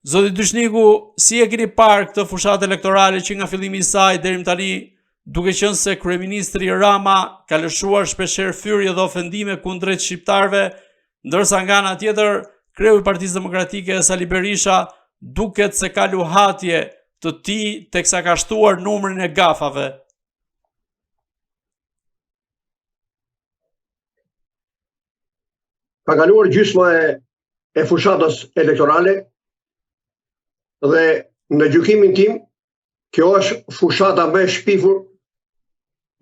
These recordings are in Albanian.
Zoti Dyshniku, si e keni parë këtë fushatë elektorale që nga fillimi i saj deri më tani, duke qenë se kryeministri Rama ka lëshuar shpeshherë fyerje dhe ofendime kundrejt shqiptarëve, ndërsa nga ana tjetër kreu i Partisë Demokratike Sali Berisha duket se ka luhatje të tij teksa ka shtuar numrin e gafave. Ka kaluar gjysma e e fushatës elektorale dhe në gjykimin tim kjo është fushata më e shpifur,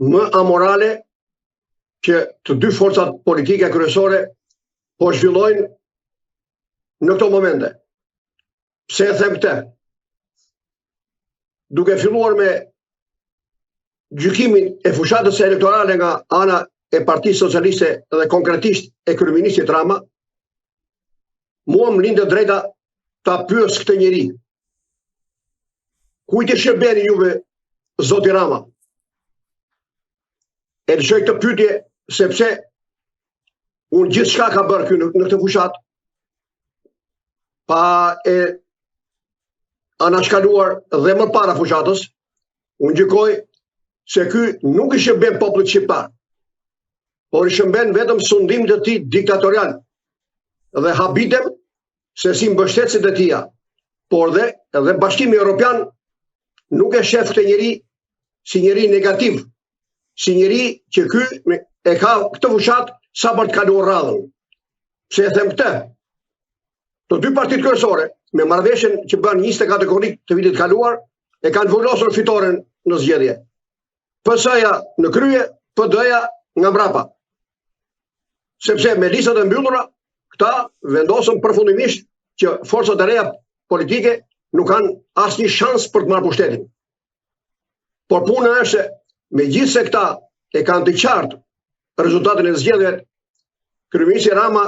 më amorale që të dy forcat politike kryesore po zhvillojnë në këto momente. Pse e them këtë? Duke filluar me gjykimin e fushatës elektorale nga ana e Partisë Socialiste dhe konkretisht e kryeministrit Rama, mua më lind e drejta ta pyes këtë njeri. Kujt i shërbeni juve, zoti Rama? E lëshoj këtë pyetje sepse unë gjithçka ka bërë ky në, në këtë fushatë, pa e anashkaluar dhe më para fushatës, unë gjykoj se ky nuk i shërben popullit shqiptar, por i shërben vetëm sundimit të tij diktatorial dhe habitem se si mbështetësit e tija, por dhe edhe Bashkimi Evropian nuk e shef këtë njeri si njeri negativ, si njeri që ky e ka këtë fushatë sa për të kaluar radhën. Pse e them këtë? Të dy partitë kryesore, me marrëveshjen që bënë 24 korrik të vitit të kaluar, e kanë vulosur fitoren në zgjedhje. PS-ja në krye, PD-ja nga mbrapa. Sepse me listat e mbyllura, këta vendosën përfundimisht që forcat e reja politike nuk kanë asnjë shans për të marrë pushtetin. Por puna është se megjithëse këta e kanë të qartë rezultatin e zgjedhjeve, kryeministri Rama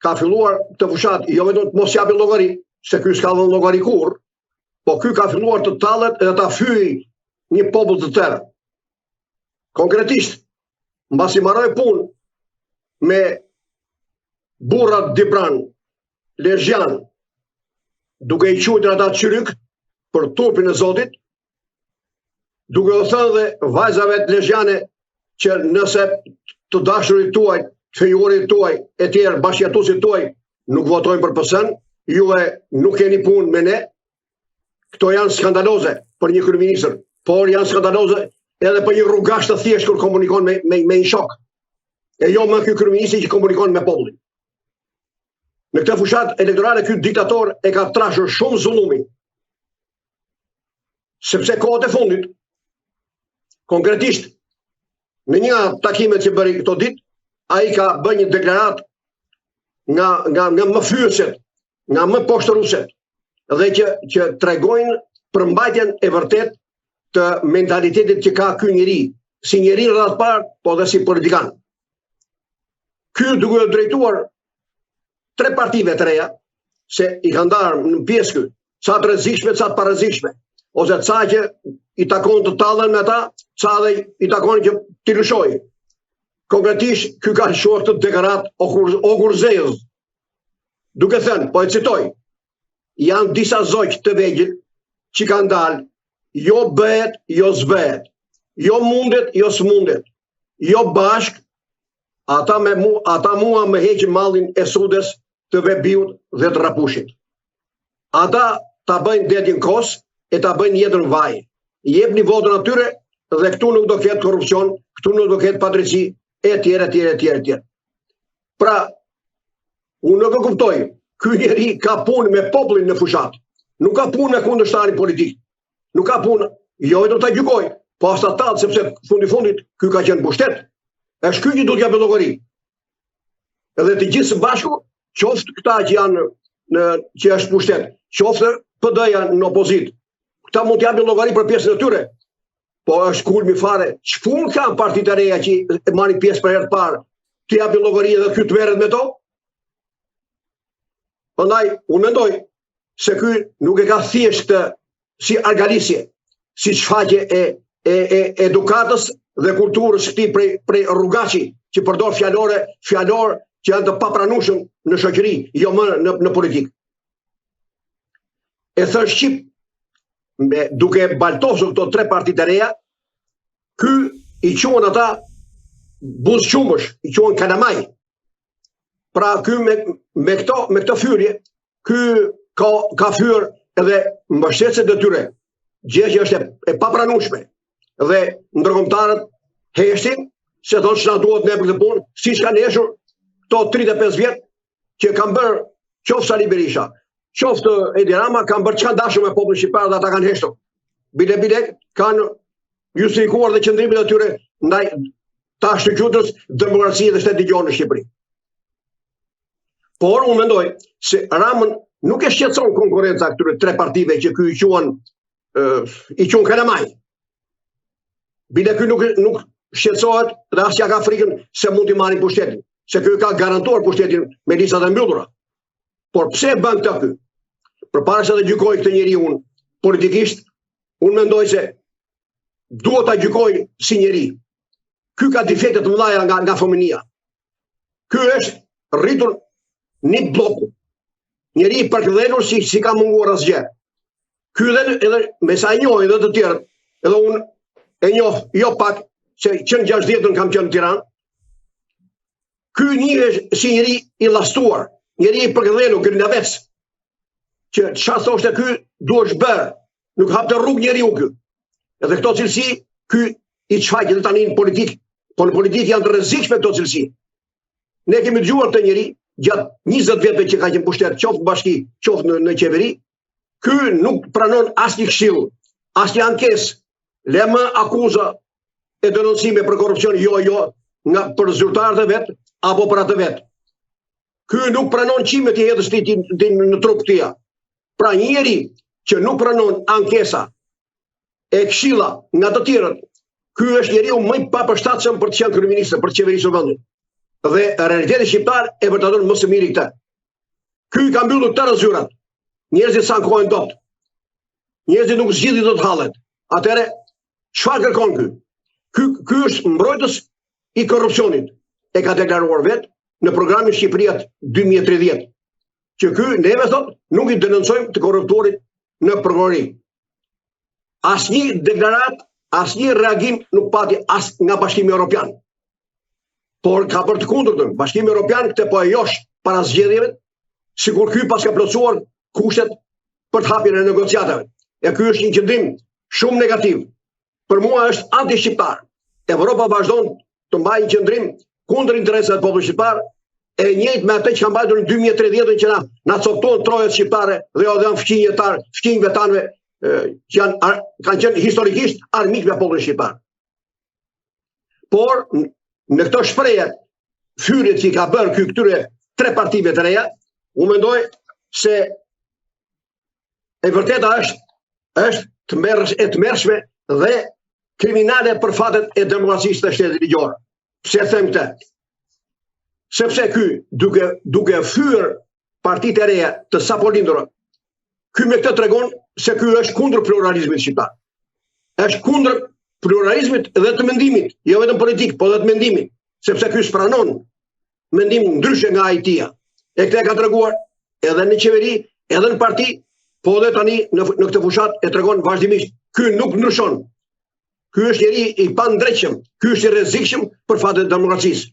ka filluar këtë fushatë jo vetëm të mos japi llogari, se ky s'ka dhënë llogari kurrë, po ky ka filluar të tallet edhe ta fyejë një popull të tërë. Konkretisht, mbasi mbaroi punë me burrat dibranë, lezhjanë, duke i quajtur ata çyrykë për turpin e Zotit, duke u thënë dhe vajzave lezhjane që nëse të dashurit tuaj, të fejuarit tuaj, e tjerë, bashkëjetuesit tuaj, nuk votojnë për PS-në, juve nuk keni punë me ne, këto janë skandaloze për një kryeministër, por janë skandaloze edhe për një rrugaç të thjeshtë kur komunikon me, me, me një shok, e jo më ky kryeministri që komunikon me popullin. Në këtë fushatë elektorale ky diktator e ka trashur shumë zullumin. Sepse kohët e fundit, konkretisht, në një nga takimet që bëri këto ditë, ai ka bërë një deklaratë nga, nga, nga më fyeset, nga më poshtërueset, dhe që, që tregojnë përmbajtjen e vërtetë të mentalitetit që ka ky njeri, si njeri në radhë të parë, po dhe si politikan. Ky duke iu drejtuar tre partive të reja, se i ka ndarë në pjesë ky, ca të rrezikshme, ca të parrezikshme, ose ca që i takon të tallen me ata, ca dhe i takon që t'i lëshojë. Konkretisht, ky ka lëshuar këtë deklaratë ogurzezë, duke thënë, po e citoj, janë disa zogj të vegjël që kanë dalë, jo bëhet, jo s'bëhet, jo mundet, jo s'mundet, jo bashkë, ata, me mu, ata mua më heqin mallin e Sudes të Vebiut dhe të Rrapushit. Ata ta bëjnë detin kos e ta bëjnë jetën vaj. Jepni votën atyre dhe këtu nuk do ketë korrupsion, këtu nuk do ketë padrejtësi, e tjera, e tjera, e tjera, e tjera. Pra, unë nuk e kuptoj, ky njeri ka punë me popullin në fushatë, nuk ka punë me kundërshtarin politik. Nuk ka punë, jo vetëm ta gjykojë, po as ta tallë, sepse fundi fundit, ky ka qenë në pushtet. Është ky që duhet të japë llogari. Edhe të gjithë së bashku, qoftë këta që janë në që është pushtet, qoftë PD-ja në opozitë. Këta mund të japin llogari për pjesën e tyre. Po është kulmi fare. Ç'punë kanë partitë e reja që marrin pjesë për herë të parë, të japin llogari edhe ky të merret me to? Prandaj unë mendoj se ky nuk e ka thjesht këtë si argalisje, si shfaqje e, e, e edukatës dhe kulturës këtij prej, prej rrugaçi që përdor fjalore, fjalor që janë të papranueshëm në shoqëri, jo më në, në politikë. E thënë shqip, me, duke baltosur këto tre partitë e reja, ky i quan ata buzëqumësh, i quan kalamaj. Pra ky me, me këto, me këto fyrje, ky ka, ka fyer edhe mbështetësit e tyre, gjë që është e, e papranueshme. Dhe ndërkombëtarët heshtin, se thonë ç'na duhet ne për këtë punë, siç kanë heshtur këto 35 vjet që kanë bërë qoftë Sali Berisha, qoftë Edi Rama, kanë bërë ç'kanë dashur me popullin shqiptar dhe ata kanë heshtur. Bile bile kanë justifikuar dhe qëndrimin e tyre ndaj të ashtuquajturës demokraci dhe shtet ligjor në Shqipëri. Por unë mendoj se Ramën nuk e shqetëson konkurrenca këtyre tre partive që ky i quan i quan kalamaj. Bile ky nuk nuk shqetësohet dhe as ia ka frikën se mund t'i marrin pushtetin, se ky ka garantuar pushtetin me listat e mbyllura. Por pse e bën këtë ky? Përpara se të gjykoj këtë njeri unë politikisht, unë mendoj se duhet ta gjykoj si njeri. Ky ka defekte të mëdha nga nga fëminia. Ky është rritur nip blloku. Njeri i përkëdhelur si s'i ka munguar asgjë. Ky edhe edhe me sa e njoh edhe të tjerët, edhe unë e njoh jo pak se që në 60-ën kam qenë në Tiranë. Ky njihesh si njeri i llastuar, njeri i përkëdhelur grindavec. Që çfarë thoshte ky duhesh bërë, nuk hapte rrugë njeriu ky. Edhe këto cilësi ky i shfaq edhe tani në politikë, po në politikë janë të rrezikshme këto cilësi. Ne kemi dëgjuar këtë njeri gjatë 20 vjetëve që ka qenë pushtet, qoftë në bashki, qoftë në, në qeveri, ky nuk pranon asnjë këshillë, asnjë ankesë, le më akuza e denoncime për korrupsion, jo, jo, nga për zyrtarët e vet apo për atë vet. Ky nuk pranon qime t'i hedhësh ti, ti, ti në trup të tija. Pra një njeri që nuk pranon ankesa e këshilla nga të tjerët, ky është njeriu më i papërshtatshëm për të qenë kryeministër, për të qeverisur vendin. Dhe realiteti shqiptar e vërteton më së miri këtë. Ky i ka mbyllur tërë zyrat. Njerëzit s'ankohen dot. Njerëzit nuk zgjidhin dot hallet. Atëherë, çfarë kërkon ky? Ky ky është mbrojtës i korrupsionit. E ka deklaruar vetë në programin Shqipëria 2030. Që ky neve thotë nuk i denoncojmë të korruptuarit në prokurori. Asnjë deklaratë, asnjë reagim nuk pati as nga Bashkimi Evropian. Por ka bërë të kundërtën. Bashkimi Evropian këtë po e josh para zgjedhjeve, sikur ky paska plotësuar kushtet për të hapjen e negociatave. E ky është një qëndrim shumë negativ. Për mua është anti-shqiptar. Evropa vazhdon të mbajë një qëndrim kundër interesave të popullit shqiptar, e njëjtë me atë që ka mbajtur në 2030-ën që na na coptuan trojet shqiptare dhe ua dhanë fqinjëve tanë, fqinjëve tanë që janë kanë qenë historikisht armiq me popullin shqiptar. Por në këto shprehje fyerjet që i ka bërë ky këtyre tre partive të reja, unë mendoj se e vërteta është është tmerr e tmerrshme dhe kriminale për fatet e demokracisë dhe shtetit ligjor. Pse them këtë? Sepse ky duke duke fyer partitë e reja të sapolindura, ky me këtë tregon se ky është kundër pluralizmit shqiptar. Është kundër pluralizmit dhe të mendimit, jo vetëm politik, po dhe të mendimit, sepse ky s'pranon mendim ndryshe nga ai i tija. E këtë e ka treguar edhe në qeveri, edhe në parti, po edhe tani në, në këtë fushatë e tregon vazhdimisht. Ky nuk ndryshon. Ky është njeri i pandreqshëm, ky është i rrezikshëm për fatet e demokracisë.